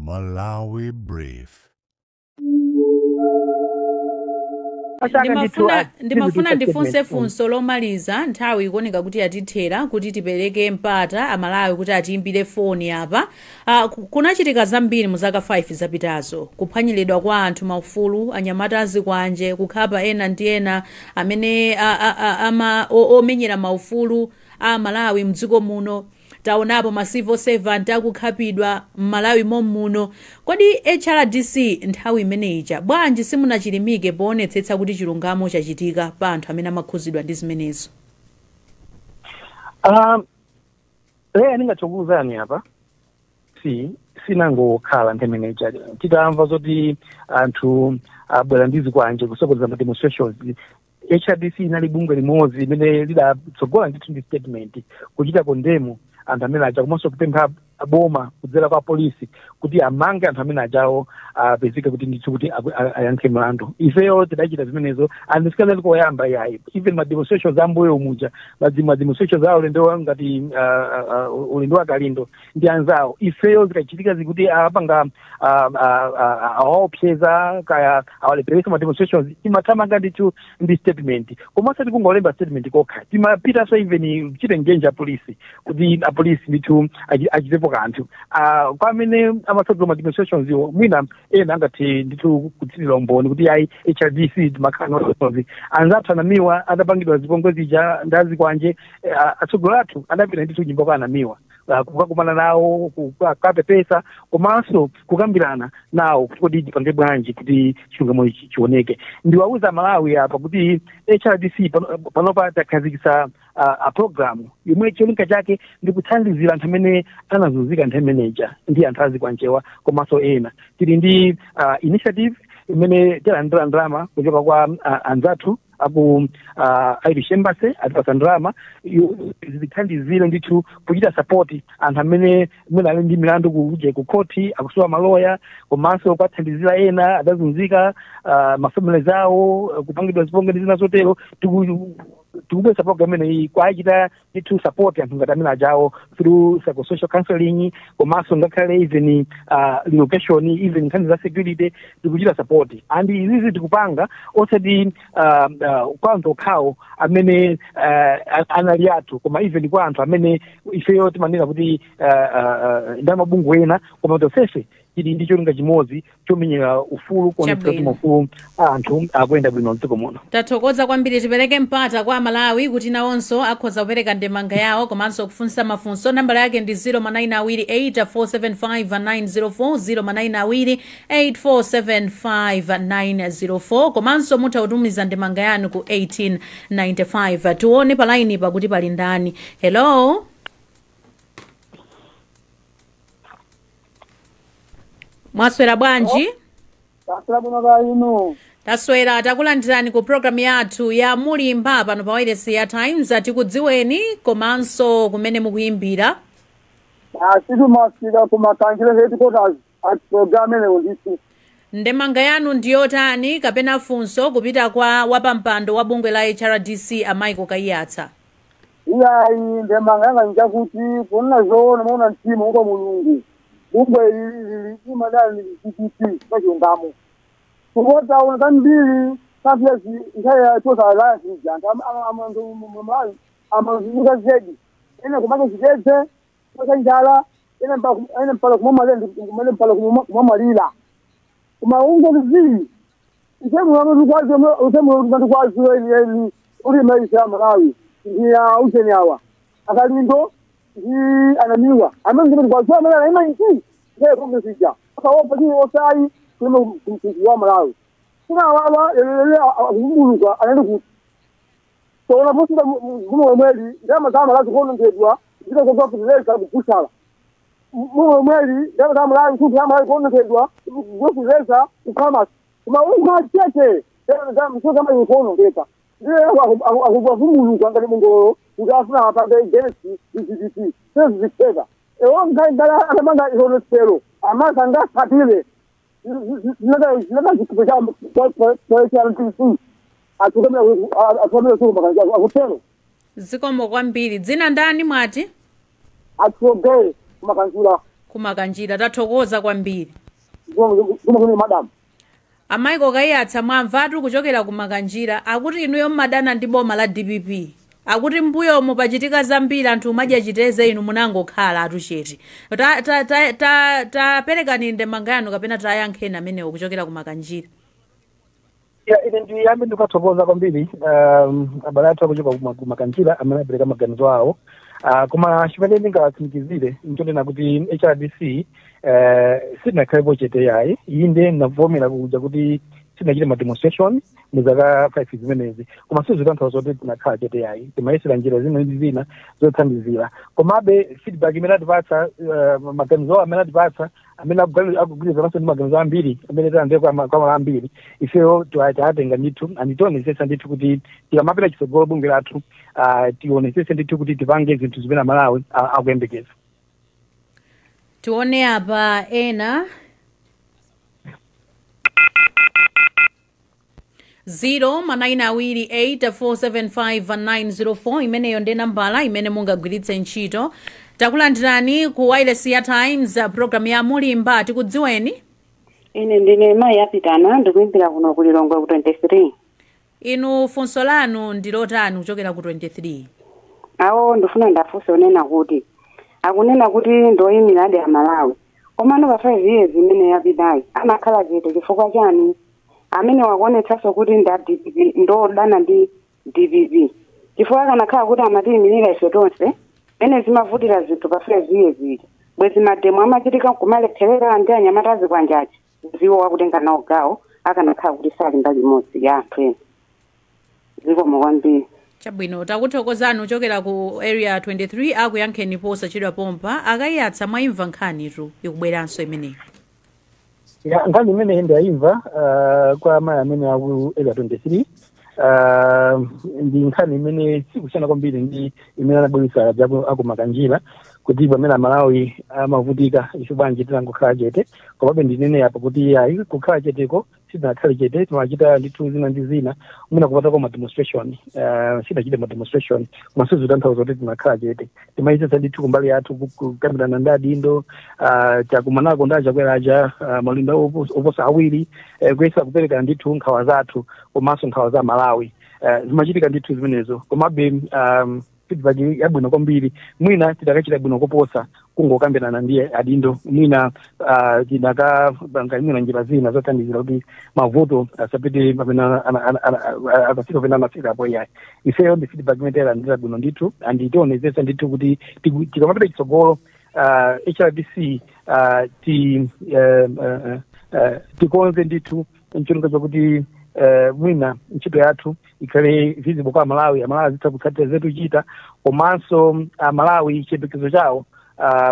Malawi Brief. Ndimafuna ndifunse funso lomaliza, nthawi ikuoneka kuti yatithera, kuti tipereke mpata Amalawi kuti atiimbire foni apa. Kunachitika zambiri mu zaka 5 zapitazo, kuphwanyiridwa kwa anthu maufulu, anyamata azikwanje, kukhapa ena ndi ena amene omenyera maufulu a Malawi mdziko muno. Taonapo ma civil servant akukhapidwa m'Malawi mommuno. Kodi HRDC nthawi imene ija bwanji simunachilimike poonetsetsa kuti chilungamo chachitika pa anthu amene amakhuzidwa ndi zimenezo? Leya, ndingathokozani apa, sinangokhala nthawi imene ija titamva zoti anthu abwera ndi zikwanje kusokoneza ma demonstrations. HRDC inali bungwe limodzi limene lidatsogola ndithu ndi statement kuchita condemn anthu amene aja, komanso kupempha boma kudzera kwa polisi kuti amange anthu amene ajawo, apezeke kuti ndithu kuti ayankhe mlandu. Ifeyo tidachita zimenezo, and sikanali koyamba yayi. Even ma demonstrations ambuyo muja, ma demonstrations awo ulendo ngati ulendo wa Kalindo ndi anzawo, ifeyo zikachitika zikuti apanga awaopseza kaya awalepheresa ma demonstrations, timathamanga ndithu ndi statement. Komanso tikungolemba statement kokha, timapitanso even kuchita engage apolisi kuti apolisi ndithu achitepo kanthu. Kwa amene amatsogola ma demonstrations iwo, mwina ena angathe ndithu kutsirira umboni kuti ayi, HRDC timakhala nazo. Anzathu anamiwa adapangidwa zipongwe zija ndazikwanje, atsogoleri athu adapita ndithu nyumba kwa anamiwa, kukakumana nawo, kukapepesa komanso kukambirana nawo kuti kodi tipange bwanji kuti chilungamo chioneke. Ndiwauza Malawi apa kuti HRDC panopa takhazikitsa a program yomwe cholinga chake ndi kuthandizira anthu amene anazunzika nthawi imeneja ndi anthu azikwanjewa komanso ena. Tili ndi initiative imene tilandira ndalama kuchoka kwa anzathu aku Irish Embassy, atipasa ndalama zithandizire ndithu kuchita support anthu amene mwina ali ndi milandu kuje ku khoti, akusowa maloya, komanso kwathandizira ena adazunzika, mafamily zawo kupangidwa zipongwe ndi zina zotero. Tikubwesa program imeneyi kwachita ndithu support anthu ngati amene ajawo through psychosocial counseling, komanso ngakhale even relocation, even nkhani za security tikuchita support. And izizi tikupanga osati kwa anthu okhawo amene anali athu, koma even kwa anthu amene ifeyo timanena kuti ndi amabungwe ena, koma tonsefe tili ndi cholinga chimodzi chomenyera ufulu, kuonetsa kuti Chabwino. maufulu a anthu akuyenda bwino mdziko muno. Tathokoza kwambiri. Tipereke mpata kwa Amalawi kuti nawonso akhoza kupereka ndemanga yawo komanso kufunsa mafunso. Nambala yake ndi 0 2 8 4 7 5 9 0 4, 0 2 8 4 7 5 9 0 4, komanso mutha kutumiza ndemanga yanu ku 1895. Tione pa line pakuti pali ndani. Hello, mwaswera bwanji? Taswera bwino, ka inu? Taswera. Takulandirani ku programu yathu ya Mulimba pano pa wailesi ya Times. Tikudziweni komanso kumene mukuyimbira. Asitu mafika ku Makanjira headquarters at program imeneyo ndithu. Ndemanga yanu ndiyotani kapena funso kupita kwa wapampando wa bungwe la HRDC, a Michael Kaiyatsa? Iyayi, ndemanga yanga njakuti kunena zoona, maona mtima uko Mulungu, bungwe ili limadali DPP pachilungamo, kupotaona kambiri kafiyasi nthawi ya Tosa Alliance ija anthu Malawi amazunguka zedi, ena kumanga chitedze kosa njala, ena mpaka kumamwalira, kumene mpaka kumamwalira. Koma ungozii usemu eni uli maisha ya Malawi ndi ya useni awa akalindo ndi anamiwa amene ndimati kwaziwa amene anaima nchi ndiye Congress ija akaopa chini osayi kulima wa Malawi kuna wawa lelele akumbuluka anali kuti toona posita gumo wemweli ndama za Malawi kuonongedwa zikazoga kuzeleka kukusala mumo wemweli ndama za Malawi kuti Malawi kuonongedwa kuzeleka kukama koma ungachete msoka kama ikuonongeka ndiye akuvumbuluka ngati mungolo kuti afuna apange against DPP sezitheka ewo ngala akamanga ionetsero amasa angasatire zinaka chituko cha HRDC atukamira suma akutero. Zikomo kwambiri. Dzina ndani mwati? Atsoge Makanjira. Kumakanjira, tathokoza kwambiri. Zikomo madam. A Michael Kaiyatsa, mwamvatu kuchokera kumakanjira akuti inuyo mmadana ndi boma la DPP, akuti mbuyomo pachitika zambiri, anthu umadya chiteze, inu munangokhala atuchete. Taperekani ndemanga yanu kapena tayankheni amenewo kuchokera kumakanjira. Ya, ine ndiyambe ndikathokoza kwambiri abale athu akuchoka kumakanjira amene apereka maganizo awo. Koma chimene ndingatsimikizire nchonena kuti HRDC sinakhalepo chete yayi. Inde, ndavomera kuja kuti sinachite ma demonstration mu zaka 5 zimenezi, koma sizitanthauza kuti tinakhala chete yayi. Timayesera njira zina ndi zina zothandizira, komabe feedback imene atipatsa, maganizo awo amene atipatsa, amene akugwirizananso ndi maganizo ambiri amene talandira kwa malo ambiri, ifeyo tatenga ndithu, andtionesesa ndithu kuti tikamapita chitsogolo bungwe lathu, tionesese ndithu kuti tipange zinthu zimene Amalawi akuyembekeza. Tione apa ena. 0 manayina 2 8 4 7 5 9 0 4, imeneyo ndi nambala imene mungagwiritse ntchito. Takulandirani ku wireless ya Times, program ya Mulimba. Tikudziweni? Ine ndine mayi Apitana, ndikuimbira kuno ku Lilongwe ku 23. Inu funso lanu ndi lotani kuchokera ku 23? Awo ndifuna ndafunse onena kuti akunena kuti ndoyimira adi Amalawi, komano pa 5 years imene yapitayi amakhala chete chifukwa chani? Amene wakuonetsanso kuti nda DPP, ndodana ndi DPP, chifukwa akanakhala kuti amatiyimirira ife tonse mene zimavutira zinthu pa 5 years ija, bwezi mademo amachitika nkumalepherera ndi anyamata azikwanjaji ziwo wakutenga nawo gawo, akanakhala kuti sali mbali imodzi ya anthu ena. Zikomo kwambiri. Chabwino, takuthokozani kuchokera ku Area 23. Akuyankheni posachedwa pompa. Akaiyatsa, mwayimva nkhanitu ikubweranso imeneyi. Ya, nkhani imeneyi ndayimva kwa amayi amene aku Area 23. Ndi nkhani imene sikusiyana kwambiri ndi imene anabweretsa akumakanjira, kuti pamene Amalawi amavutika ife bwanji tinangokhala chete? Komabe ndinene apa kuti ayi, kukhala cheteko sitinakhale chete, timachita ndithu zina ndi zina, mwina kupatako ma demonstration. Sinachite ma demonstration, koma sizitanthauza kuti tinakhala chete. Timayesesa ndithu kumbali yathu kukambirana ndi adindo, chakumanako ndi achakweraja malinda oposa awiri, kuyesa kupereka ndithu nkhawa zathu komanso nkhawa za Malawi. Zimachitika ndithu zimenezo, komabe feedback yabwino kwambiri, mwina tidakachita bwino koposa kungokambirana ndi adindo, mwina tidakapanga mwina njira zina zothandizira kuti mavuto asapite pamene asafike pamene anafikapo iyayi. Ifeyo ndi feedback imene tayilandira bwino ndithu, and tionetsetsa ndithu kuti tikamapita chitsogolo HRDC tikonze ndithu ncholinga chokuti mwina ntchito yathu ikhale visible kwa Amalawi, Amalawi azitha kutsatira zetu chita, komanso Amalawi chiyembekezo chawo,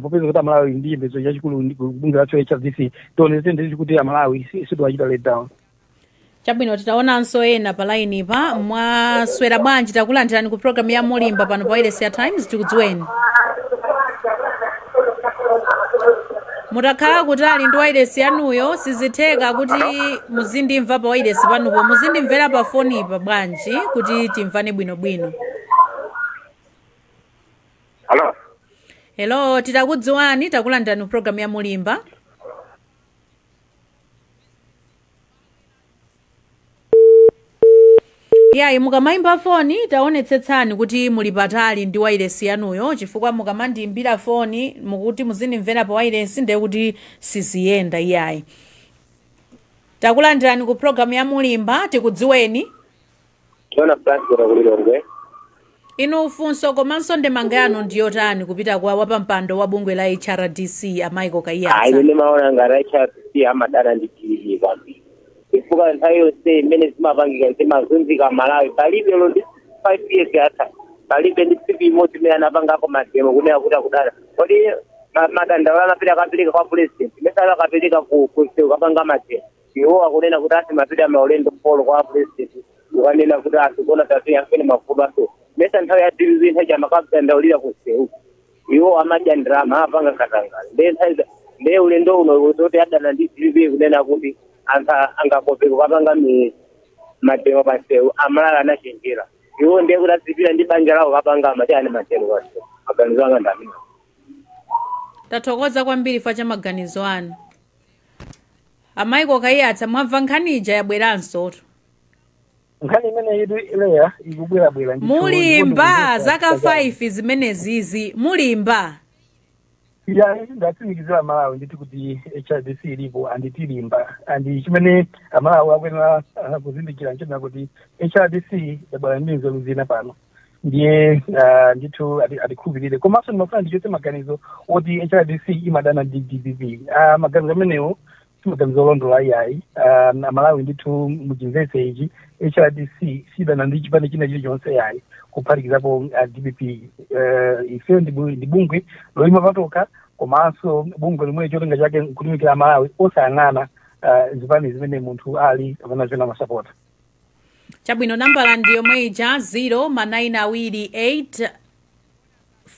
popeza kuti Amalawi ndi chiyembekezo chachikulu ndi bungwe lathu HRDC, tionetse ndithu kuti Amalawi sitiwachita let down. Chabwino, titaonanso ena pa line pa. Mwaswera bwanji? Takulandirani ku program ya Mulimba pano pa wireless ya Times. Tikudziweni? Mutakhala kutali ndi wireless yanuyo, sizitheka kuti muzindimva pa wireless panupo. Muzindimvera pa fonipa bwanji kuti timvane bwinobwino? Hello. Hello, titakudziwani? Takulandirani ku program ya Mulimba. Yayi, mukamayimba foni taonetsetsani kuti muli patali ndi wireless yanuyo, chifukwa mukamandiyimbira foni mukuti muzindimvera pa wireless, ndiye kuti siziyenda iyayi. Takulandirani ku program ya Mulimba. Tikudziweni? Tiona Francis kutoka Lilongwe. Inu funso komanso ndemanga yanu ndiyotani kupita kwa wapampando wa bungwe la HRDC, a Michael Kaiyatsa? Ine ndimaona ngati HRDC amadana ndi DPP kwambiri. Chifukwa nthawi yonse imene zimapangika zimazunzika Malawi, palibe lo ndi 5 years yatha, palibe ndi tsiku imodzi imene anapangako mademo kunena kuti akudana. Kodi madandaulo amapita akapereka kwa president, imene akapereka ku msewu kapanga mademo? Iwo akunena kuti ati mapita maulendo polo kwa president ukanena kuti asikuona tatiya amene mavuto aso. Mesa nthawi ya DPP nthawi chamakadandaulira ku msewu? Iwo amadya ndalama, apanga katangale. Ndiye nthawi ndiye ulendo uno zoti adana ndi DPP, kunena kuti anthu angakopeka kukapanga mademo pansewu, Amalala anachenjera. Iwo ndiye kuti azipita ndi banja lawo kapanga machani mademo pansewu. Maganizo anga ndi amene. Tathokoza kwambiri fa cha maganizo anu. A Michael Kaiyatsa, mwamva nkhani ija yabweranso. Nkhani imene yedu ileya ikubwerabwera ndithu. Mulimba zaka 5 zimenezizi, mulimba. Ya, ndatsimikizira Malawi ndithu kuti HRDC ilipo and tilimba, and chimene Amalawi akuyenera kuzindikira nchena kuti HRDC yabwera ndi nzeru zina pano, ndiye ndithu atikhulupirire. Komanso ndimafuna ndichotse maganizo oti HRDC imadana ndi DPP. Maganizo amenewo si maganizo olondola iyayi. Amalawi ndithu muchimvetse ichi, HRDC sidana ndi chipani china chilichonse yayi, kuphatikizapo DPP. Ifeyo ndi bungwe loyima patokha, komanso bungwe lomwe cholinga chake nkutumikira Malawi, osayang'ana zipani zimene munthu ali kapena zimene amasapota. Chabwino, nambala ndi yomwe ija, 0 ma 9 awiri 8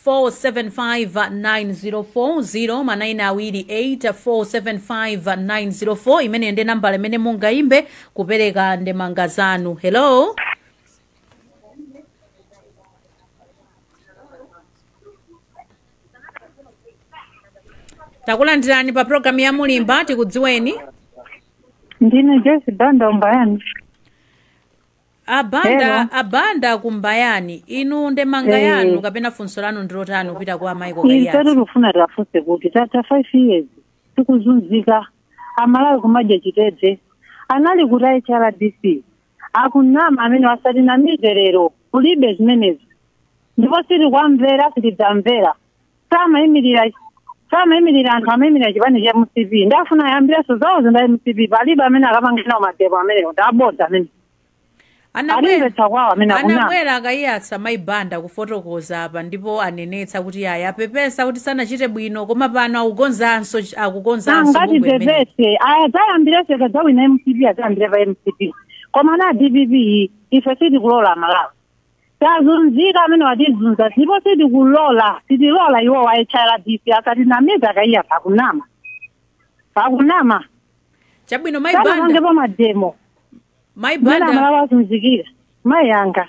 475 904, 0 ma 9 awiri 8 475 904. Imene ndi nambala imene mungayimbe kupereka ndemanga zanu. Hello, takulandirani pa programu ya Mulimba. Tikudziweni? Ndine Joyce Banda, Umbayani. Abanda. Hello. Abanda kumbayani, inu ndemanga yanu kapena funso lanu ndilotani kupita kwa Michael Ife Kaiyatsa? tikufuna tiafunse kuti tata 5 years tikuzunzika, Amalawi kumadya chitedze, anali kuti HRDC? Akunama amene, asatinamize lero, kulibe zimenezi, ndipo sitikwamvera, sitidzamvera. Samayimirira anthu, amayimirira chipani cha MCP. Ndafuna ayambireso zawo nda MCP. Palibe amene akapanginawo mademo amenewo, ndabodza amene. Alimvetsa kwawo amene akunama. Anabwera Akaiyatsa, maibanda kufotokoza apa, ndipo anenetsa kuti aya apepesa kuti sanachite bwino, koma pano akukonzanso Angati bungwe limene. Pepese adzayambirese kadzawina MCP, adzayambire pa MCP, koma na DPP ife sitikulola. Malawi tazunzika, amene watizunza, ndipo sitikulola, sitilola iwo wa HRDC asatinamiza. Akaiya akunama, akunama. Chabwino, maibanda. Sanapangepo mademo mene Maibanda. Amalawi azunzikira, mayanga.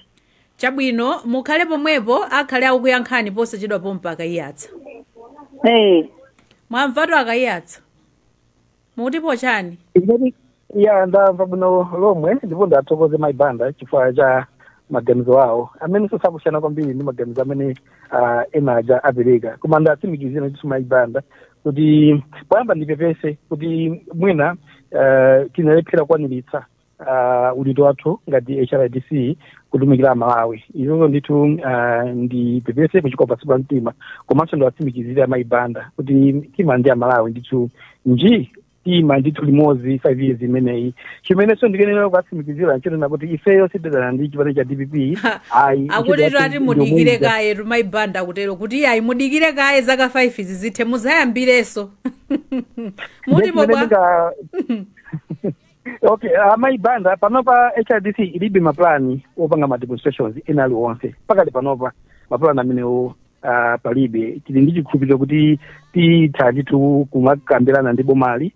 Chabwino, mukhale pomwepo, akhale akukuyankhani posachedwa pompa Akaiyatsa. Eh. Mwamvatu Akaiyatsa, mukutipo chani? Imene ya ndamva bwino lomwe, ndipo ndathokoze maibanda chifukwa cha maganizo awo amene sakusiyana kwambiri ndi maganizo amene ena aja apereka. Koma ndatsimikizira ndithu maibanda kuti poyamba ndipepese kuti mwina tinalephera kukwaniritsa udindo wathu ngati HRDC kutumikira Amalawi. Izozo ndithu ndipepese kuchokera pansi pa mtima. Komanso ndiwatsimikizira maibanda kuti tima ndi Amalawi ndithu nji tima ndithu limodzi 5 years imeneyi. Chimenenso ndikenera kukatsimikizira nchonena kuti ifeyo sitidana ndi chipani cha DPP ayi. Akuti ati mudikire kaye, tumaibanda kutero kuti iyayi, mudikire kaye zaka 5 izi zithe, muzayambireso mutipo bwa. Okay, amaibanda, panopa HRDC ilibe maplani opanga ma demonstrations ena aliwonse pakali panopa. Maplani amenewo palibe. Tili ndi chikhulupiriro kuti titha ndithu kumakambirana ndi bomali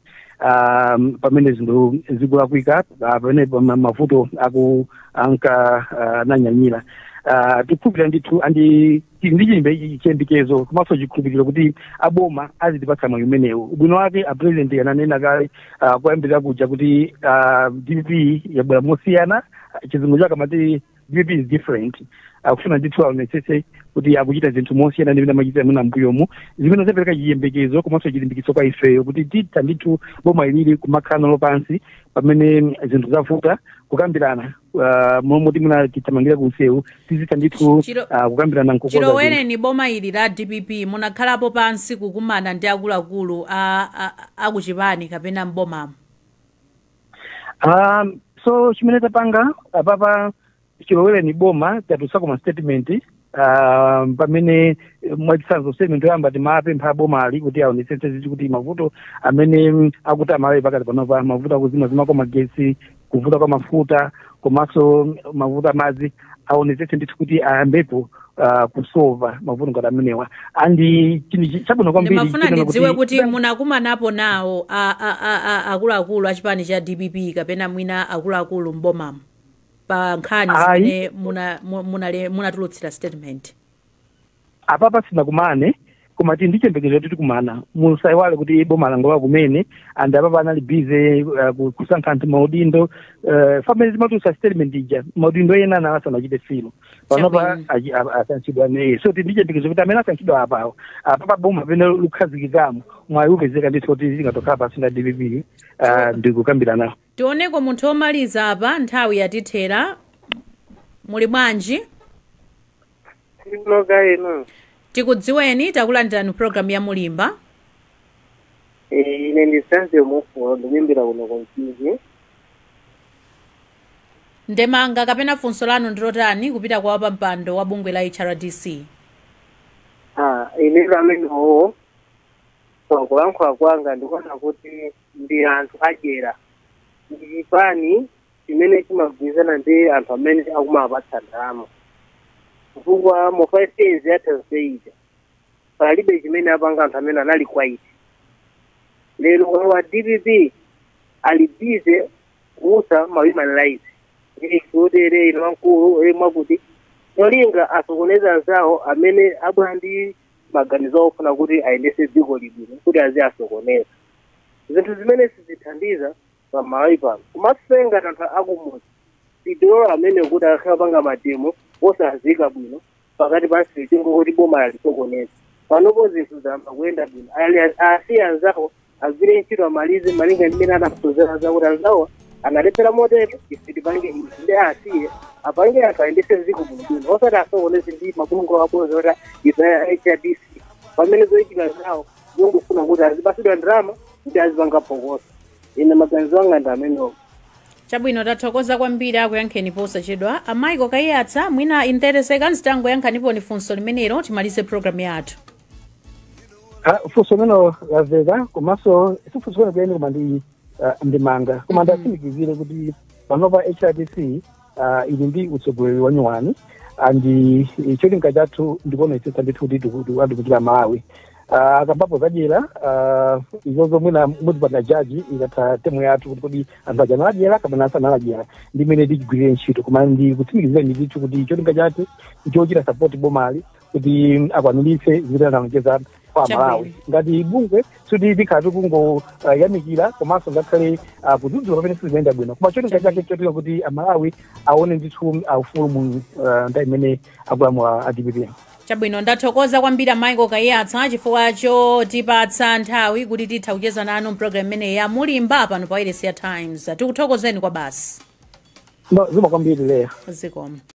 pamene zinthu zikulakwika, pamene mavuto aku anka nanyanyira. Tikhulupirira ndithu and tili ndi chiyembekezo komanso chikhulupiriro kuti aboma azitipatsa mwayi umenewu. Ubwino wake a president ananena kale kuyambirira kuja kuti DPP yabwera mosiyana. Chizungu chake amati DPP is different. Akufuna ndithu aonetsetse kuti akuchita zinthu mosiyana ndi zimene amachita mwina mbuyomu, zimene zapereka chiyembekezo komanso chilimbikitso kwa ifeyo kuti titha ndithu boma ilili kumakhala nalo pansi pamene zinthu zavuta, kukambirana, momwe mwina tithamangire kunsewu, tizitha ndithu kukambirana nkukonza zinthu. Chilowereni boma ili la DPP, munakhalapo pansi kukumana ndi akuluakulu akuchipani kapena mbomamo? So chimene tapanga apapa chilowereni boma, tatulutsa ma statement, pamene mwachitsanzo statement yoyamba timapempha bomali kuti aonetsetse ziti kuti mavuto amene akuti Amalawi pakati panopa, mavuto akuzimazima kwa magetsi, kuvuta kwa mafuta komanso mavuto amadzi, aonetsetse ndithu kuti ayambepo kusova mavuto ngati amenewa. And chinthu chabwino kwambiri Ndimafuna chinena ndidziwe kuti munakumanapo nawo akuluakulu a chipani cha DPP kapena mwina akuluakulu mbomamo pa nkhani Ayi. zimene munatulutsira statement? Apapa sinakumane. Koma tili ndi chiyembekezo kuti tikumana. Musaiwale kuti boma langowa kumene and apapa anali busy kusankha anthu maudindo. Famene timatulutsa statement ija, maudindo ena ana asanachite fill. Panopa asankhidwa ne, so tili ndi chiyembekezo kuti amene asankhidwa apawo, apapa boma pene lukhazikikamo, mwayi upezeka ndithu kuti tingatokhala pasi na DPP ndikukambirana. Tioneko munthu womaliza apa, nthawi yatithera. Muli bwanji? Tinoga ino. Tikudziweni, takulandirani program ya Mulimba. Ine ndi Sanzio Mufulo, ndikuimbira kuno kuMchinji. Ndemanga kapena funso lanu ndilotani kupita kwa wapampando wa bungwe la HRDC? Ah, ine pamenewo kulankhula kwanga ndikuona kuti ndi anthu adyera, ndi chipani chimene chimagwirizana ndi anthu amene akumapatsa ndalama, chifukwa mu 5 years yatha ija palibe chimene apanga. Anthu amene anali quiet, lero wa DPP ali busy kuusa ma human rights ikutere ino wamkulu mwakuti cholinga asokoneza anzawo amene abwera ndi maganizo ofuna kuti ayendese dziko libwino, kuti azi asokoneza zinthu zimene sizithandiza pamalawi pano. Kumasenga anthu akumudzi sidolo amene kuti akhala panga ma demo osazika bwino pakati pa msilichingo kuti boma lalisokoneza. Panopo zinthu zamba kuyenda bwino. Asiye anzawo agwire ntchito, amalize malinga ndi mmene anaphunzira, zakuti anzawo analephera motero, ife tipange izi. Ndi asiye apange, anthu ayendese dziko bwinobwino, osati asokoneze ndi mabungwe abodza kuti ife HRDC, pamene zoyitika zawo zongofuna kuti azipasidwa ndalama kuti azipanga phokoso. Ine maganizo anga ndi amenewo. Chabwino, tathokoza kwambiri, akuyankheni posachedwa. A Michael Kaiyatsa, mwina in 30 seconds tangoyankhanipo ni funso limenelo, timalize program yathu. Ah, funso limene lamveka, komanso sifunso kwenikweni koma ndi ndimanga, koma ndatsimikizire kuti panopa HRDC ili ndi utsogoleri wa nyuwani and cholinga chathu ndikuonetsetsa ndithu kuti tikutikira Malawi. Akambapo zadyera, izozo mwina muzipanga judge ikatha term yathu kuti kodi anthu aja analadyera kapena asanaladyera, ndi imene tichigwirire ntchito. Koma ndikutsimikizire ndithu kuti cholinga chathu nchochita support bomali kuti akwaniritse zimene analonjeza kwa Malawi. Ngati bungwe suti tikhala tikungoyamikira, komanso ngakhale kudzudzula pamene sizikuyenda bwino, koma cholinga chake chotika kuti Amalawi aone ndithu aufulu mu nthawi imene akulamula a DPP. Chabwino, ndathokoza kwambiri Michael Kaiyatsa chifukwa chotipatsa nthawi kuti titha kucheza nanu mpulogalamu imeneyi ya Mulimba pano pa wailesi ya Times. Tikuthokozeni kwa basi. No, zikomo kwambiri, Leya. Zikomo.